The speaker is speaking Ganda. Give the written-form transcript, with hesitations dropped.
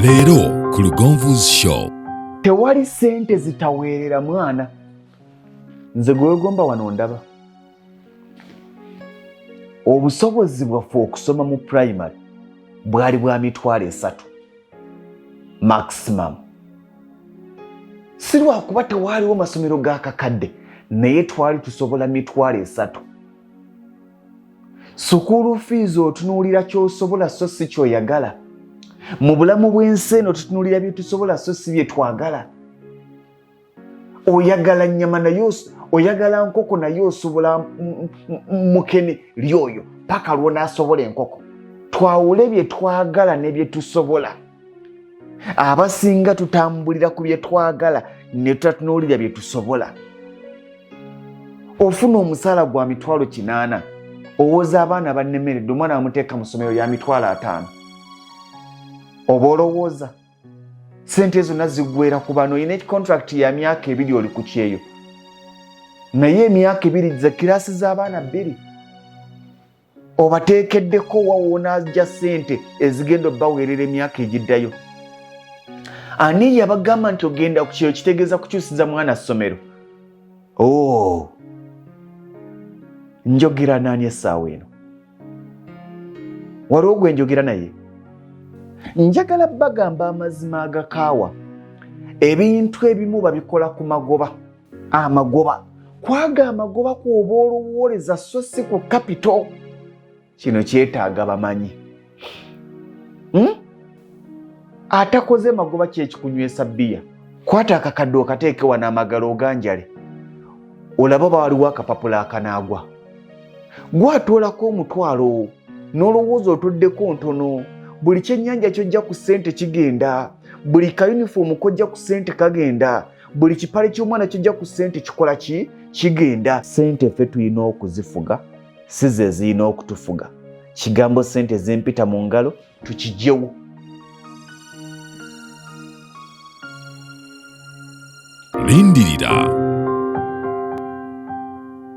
Leero ku Lugonvu's Show. Tewali ssente zitaweerera mwana. Nze gwe wegomba wano ndaba. Obusobozi bwaffe okusoma mu primary bwali bwa 30,000 maximum. Si lwakuba tewaaliwo masomero ga kakadde, naye twali tusobola 30,000. Sukulu fees otunuulira ky'osobola so si ky'oyagala. Mu bulamu bw'ensi eno tutunuulira bye tusobola so si bye twagala. Oyagala nnyama naye oyagala nkoko naye osobola mukene lyoyo paka lw'onaasobola enkoko. Twawule bye twagala ne bye tusobola. Abasinga tutambulira ku bye twagala ne tutatunuulira bye tusobola. Ofuna omusaala gwa 800,000, owoza abaana bannemeredde, omwana bamuteeka mu ssomero lya 50,000. Oba olowooza ssente zonna ziggweera ku bano. Olina contract ya myaka 2 oli ku kyeyo, naye emyaka 2 ze kiraasi z'abaana 2 obateekeddeko wa w'onaajja ssente ezigenda obbaweerera emyaka egiddayo. Ani yabagamba nti ogenda ku kyeyo kitegeeza kukyusiza mwana ssomero? Oh, njogera naani essaawa eno? Waliwo gwe njogera naye. Njagala bagamba amazima agakaawa. Ebintu ebimu babikola ku magoba. Amagoba kwaga amagoba kw'oba olowooleza so si ku kapito. Kino kyetaaga bamanyi. Atakoze magoba kyekikunywesa bbiya. Kwata akakadde okateeke wano amagalo oganjale, olaba oba waliwo akapapula akanaagwa. Gwatoolako 10,000 n'olowooza otoddeko ntono. Buli kyennyanja ky'ojja ku ssente kigenda, buli kayunifoomu k'ojja ku ssente kagenda, buli kipale ky'omwana ky'ojja ku ssente kikola ki? Kigenda. Ssente ffe tulina okuzifuga, si ze zirina okutufuga. Kigambo ssente zimpita mu ngalo tukijjewo. Lindirira.